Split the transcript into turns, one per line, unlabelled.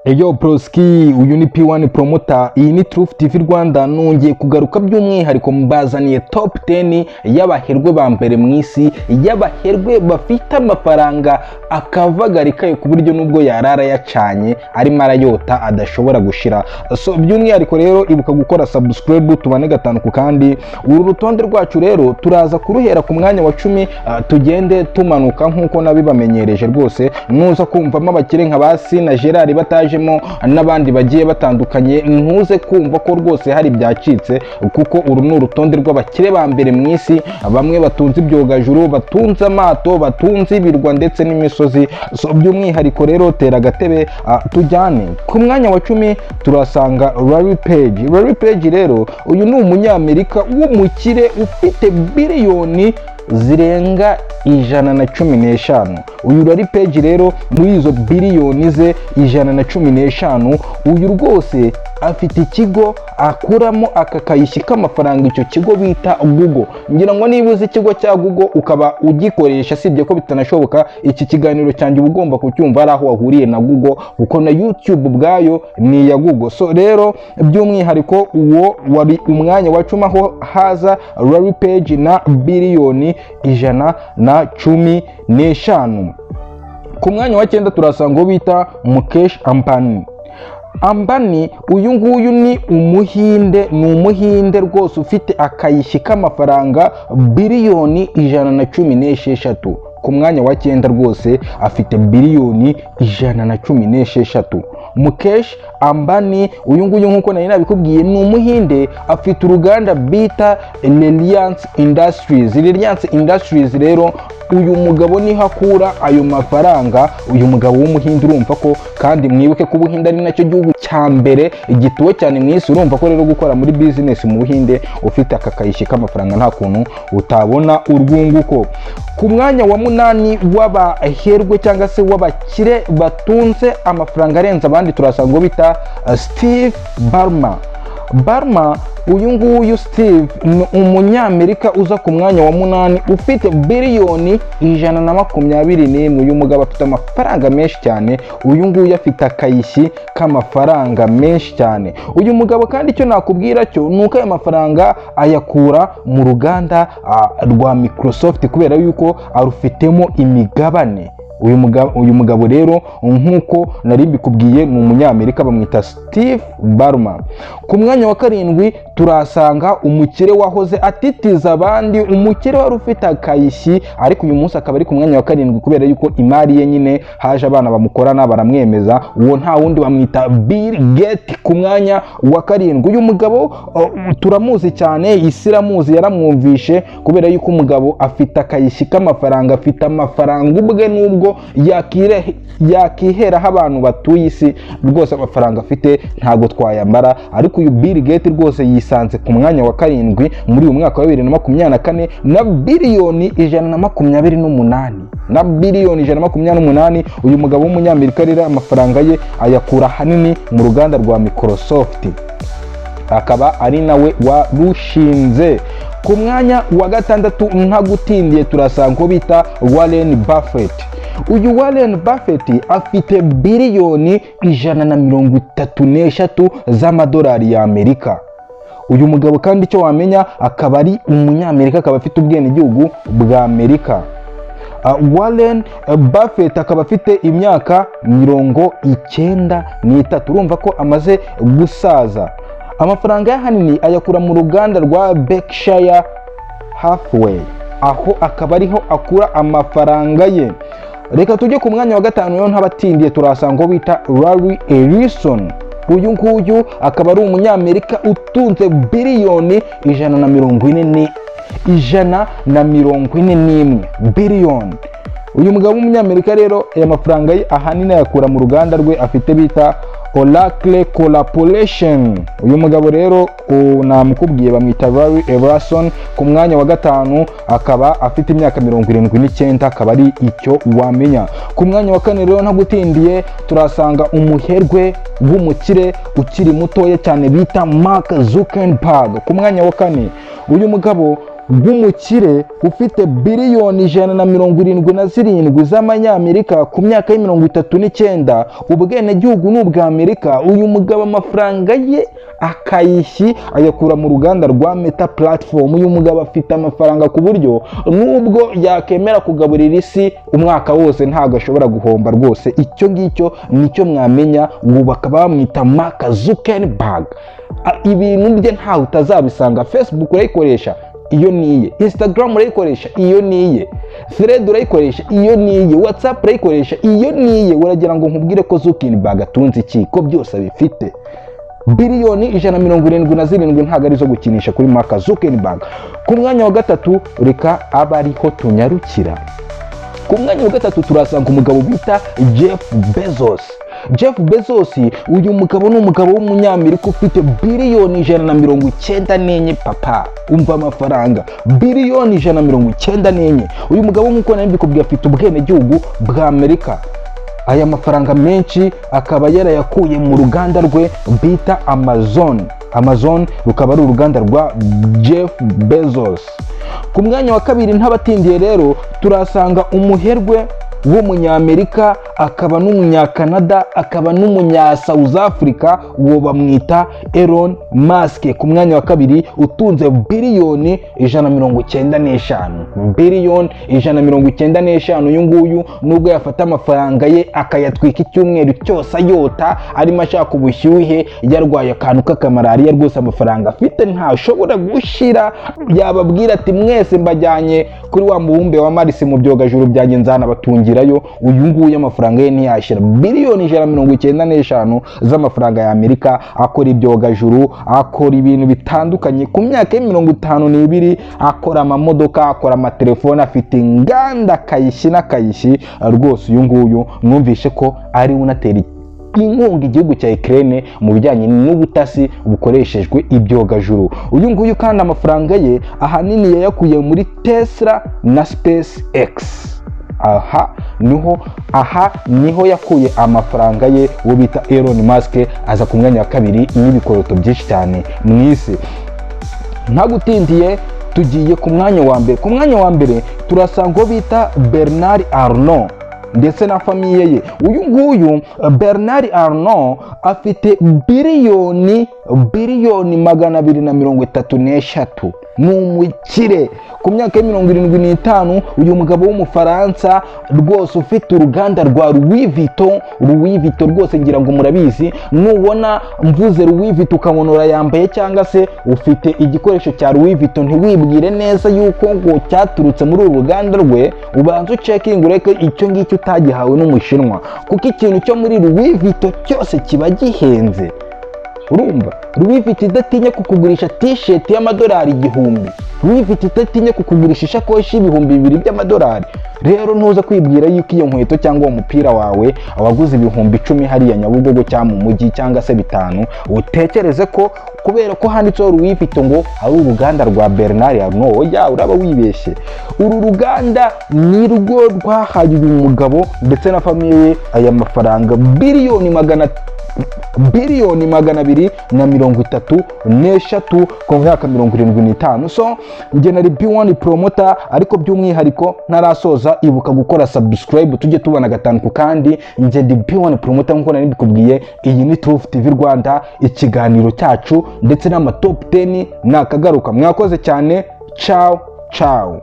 Eyo broski, uyu ni P1 Promoter, iyi ni Truth TV Rwanda. Nongeye kugaruka by'umwihariko mbazaniye top 10 y'abaherwe ba mbere mu isi, y'abaherwe bafite amafaranga akavagarikaye ku buryo nubwo yarara yacanye arimo arayota adashobora gushira. So by'umwihariko rero ibuka gukora subscribe, tubane gatanu ku kandi. Uru rutonde rwacu rero turaza kuruhera ku mwanya wa 10, tugende tumanuka nk'uko nabibamenyereje rwose. Nuza kumvamo abakire nka ba Sina Gerard batajemo n'abandi bagiye batandukanye, ntuze kumva ko rwose hari byacitse, kuko uru ni urutonde rw'abakire ba mbere mu isi, bamwe batunze ibyogajuru, batunze amato, batunze ibirwa ndetse n'imisozi. So by'umwihariko rero tera agatebe, tujyane. Ku mwanya wa 10 turasanga Larry Page. Larry Page rero uyu ni umunyamerika w'umukire ufite biliyoni zirenga 115. Uyu Larry Page rero, muri izo biliyoni ze 115, uyu rwose afite ikigo akuramo aka kayishyi k'amafaranga, icyo kigo bita Google. Ngira ngo niba uzi ikigo cya Google ukaba ugikoresha, sibye ko bitanashoboka, iki kiganiro cyanjye uba ugomba kucyumva ari aho wahuriye na Google, kuko na YouTube ubwayo ni iya Google. So rero by'umwihariko uwo wari umwanya wa 10, aho haza Larry Page na biliyoni 115. Ku mwanya wa 9 turasanga uwo bita Mukesh Ambani. Ambani uyu nguyu ni umuhinde, ni umuhinde rwose ufite akayishyi k'amafaranga biliyoni 116. Ku mwanya wa 9 rwose afite biliyoni 116. Mukesh Ambani uyu nguyu, nk'uko nari nabikubwiye, ni umuhinde, afite uruganda bita Reliance Industries. Reliance Industries rero uyu mugabo niho akura ayo mafaranga, uyu mugabo w'umuhinde. Urumva ko kandi mwibuke ko ubuhinde ari nacyo gihugu cya mbere gituwe cyane mu isi. Urumva ko rero gukora muri business mu Buhinde ufite aka kayishyi k'amafaranga nta kuntu utabona urwunguko. Ku mwanya wa 8 w'abaherwe cyangwa se w'abakire batunze amafaranga arenze abandi turasanga uwo bita Steve Ballmer. Ballmer uyu nguyu Steve ni umunyamerika uza ku mwanya wa 8, ufite biliyoni 121. Uyu mugabo afite amafaranga menshi cyane, uyu nguyu afite akayishyi k'amafaranga menshi cyane. Uyu mugabo kandi icyo nakubwira cyo ni uko aya mafaranga ayakura mu ruganda rwa Microsoft, kubera yuko arufitemo imigabane. Uyu mugabo rero, nk'uko nari mbikubwiye, ni umunyamerika, bamwita Steve Ballmer. Ku mwanya wa 7 turasanga umukire wahoze atitiza abandi, umukire wari ufite akayishyi, ariko uyu munsi akaba ari ku mwanya wa 7 kubera yuko imari ye nyine haje abana bamukorana baramwemeza. Uwo nta wundi, bamwita Bill Gates. Ku mwanya wa 7 uyu mugabo turamuzi cyane, isi iramuzi, yaramwumvishe, kubera yuko umugabo afite akayishyi k'amafaranga, afite amafaranga ubwe nubwo yakiheraho abantu batuye isi rwose, amafaranga afite ntabwo twayamara. Ariko uyu Bill Gates rwose yisanze ku mwanya wa 7 muri uyu mwaka wa 2024 na biliyoni 128, na biliyoni 128. Uyu mugabo w'umunyamerika rero amafaranga ye ayakura ahanini mu ruganda rwa Microsoft, akaba ari nawe warushinze. Ku mwanya wa 6, ntagutindiye, turasanga uwo bita Warren Buffett. Uyu Warren Buffett afite biliyoni 133 z'amadolari y'Amerika. Uyu mugabo kandi icyo wamenya akaba ari umunyamerika, akaba afite ubwenegihugu bwa Amerika. Warren Buffett akaba afite imyaka 93, urumva ko amaze gusaza. Amafaranga y'ahanini ayakura mu ruganda rwa Berkshire Hathaway, aho akaba ariho akura amafaranga ye. Reka tujye ku mwanya wa 5 rero ntabatindiye, turahasanga uwo bita Larry Ellison. Uyu nguyu akaba ari umunyamerika utunze biliyoni 140 ni 141 biliyoni. Uyu mugabo w'umunyamerika rero aya mafaranga ye ahanini ayakura mu ruganda rwe afite bita Oracle Corporation. Uyu mugabo rero namukubwiye, bamwita Larry Ellison. Ku mwanya wa 5 akaba afite imyaka 79, akaba ari icyo wamenya. Ku mwanya wa 4 rero, ntagutindiye, turasanga umuherwe w'umukire ukiri mutoya cyane bita Mark Zuckerberg. Ku mwanya wa 4 uyu mugabo w'umukire ufite biliyoni 177 z'amanyamerika ku myaka ye 39, ubwenegihugu ni ubwa Amerika. Uyu mugabo amafaranga ye akayishyi ayakura mu ruganda rwa Meta Platform. Uyu mugabo afite amafaranga ku buryo nubwo yakemera kugaburira isi umwaka wose, ntabwo ashobora guhomba rwose. Icyo ngicyo nicyo mwamenya. Ubu bakaba bamwita Mark Zuckerberg. Ibintu bye ntawe utazabisanga. Facebook urayikoresha, iyo niye. Instagram urayikoresha, iyo niye. Thread urayikoresha, iyo niye. WhatsApp urayikoresha, iyo niye. Uragira ngo nkubwire ko Zuckerberg atunze iki, ko byose abifite? Biliyoni 177 ntabwo ari izo gukinisha kuri Mark Zuckerberg. Ku mwanya wa gatatu, reka abe ariho tunyarukira. Ku mwanya wa gatatu turasanga umugabo bita Jeff Bezos. Jeff Bezos, uyu mugabo ni umugabo w'umunyamerika ufite biliyoni 194. Papa, umva amafaranga, biliyoni 194. Uyu mugabo, nk'uko nari mbikubwiye, afite ubwenegihugu bwa Amerika. Aya mafaranga menshi akaba yarayakuye mu ruganda rwe bita Amazon. Amazon rukaba ari uruganda rwa Jeff Bezos. Ku mwanya wa kabiri, ntabatindiye rero, turasanga umuherwe w'umunyamerika, akaba n'umunyakanada, akaba n'umunya South Africa, uwo bamwita Elon Musk. Ku mwanya wa kabiri utunze biliyoni 195, biliyoni 195. Uyu nguyu nubwo yafata amafaranga ye akayatwika icyumweru cyose ayota, arimo ashaka ubushyuhe, yarwaye akantu k'akamalariya, rwose amafaranga afite ntashobora gushira. Yababwira ati: "Mwese mbajyanye kuri wa mubumbe wa Mars mu byogajuru byanjye, nzanabatungirayo." Uyu nguyu amafaranga ye ntiyashyira. Biliyoni 195 z'amafaranga ya Amerika. Akora ibyogajuru, akora ibintu bitandukanye. Ku myaka ye 52 akora amamodoka, akora amatelefone, afite inganda akayishyi n'akayishyi rwose. Uyu nguyu mwumvishe ko ari we unatera inkunga igihugu cya Ukraine mu bijyanye n'ubutasi bukoreshejwe ibyogajuru. Uyu nguyu kandi amafaranga ye ahanini yayakuye muri Tesla na SpaceX. Aha niho yakuye amafaranga ye. Uwo bita Elon Musk aza ku mwanya wa kabiri n'ibikoroto byinshi cyane mu isi. Ntagutindiye, tugiye ku mwanya wa mbere. Ku mwanya wa mbere turasanga uwo bita Bernard Arnault ndetse na famille ye. Uyu nguyu Bernard Arnault afite biliyoni 233. Ni umukire ku myaka ya 75. Uyu mugabo w'umufaransa rwose ufite uruganda rwa Louis Vuitton. Louis Vuitton rwose ngira ngo murabizi. Nubona mvuze Louis Vuitton ukabona urayambaye, cyangwa se ufite igikoresho cya Louis Vuitton, ntiwibwire neza yuko ngo cyaturutse muri uru ruganda rwe. Ubanza ucheckinge, ureke icyo ngicyo utagihawe n'umushinwa, kuko ikintu cyo muri Louis Vuitton cyose kiba gihenze. Urumva, Louis Vuitton idatinya kukugurisha t-shirt y'amadolari 1000, Louis Vuitton idatinya kukugurisha ishakoshi y'2000 by'amadolari. Rero ntuza kwibwira yuko iyo nkweto cyangwa uwo mupira wawe waguze 10,000 hariya Nyabugogo cyangwa mu mujyi, cyangwa se 5, utekereze ko kubera ko handitseho Louis Vuitton ngo ari uruganda rwa Bernard Arnault. Oya, uraba wibeshye. Uru ruganda ni rwo rwahaye uyu mugabo ndetse na famille ye aya mafaranga, biliyoni 233 ku myaka 75. So njye nari B1 Promoter, ariko by'umwihariko ntarasoza, ibuka gukora subscribe, tujye tubona gatanu ku kandi. Njye ndi B1 Promoter nk'uko nari mbikubwiye. Iyi ni Truth TV Rwanda, ikiganiro cyacu ndetse n'ama top 10 nakagaruka. Mwakoze cyane, ciao ciao.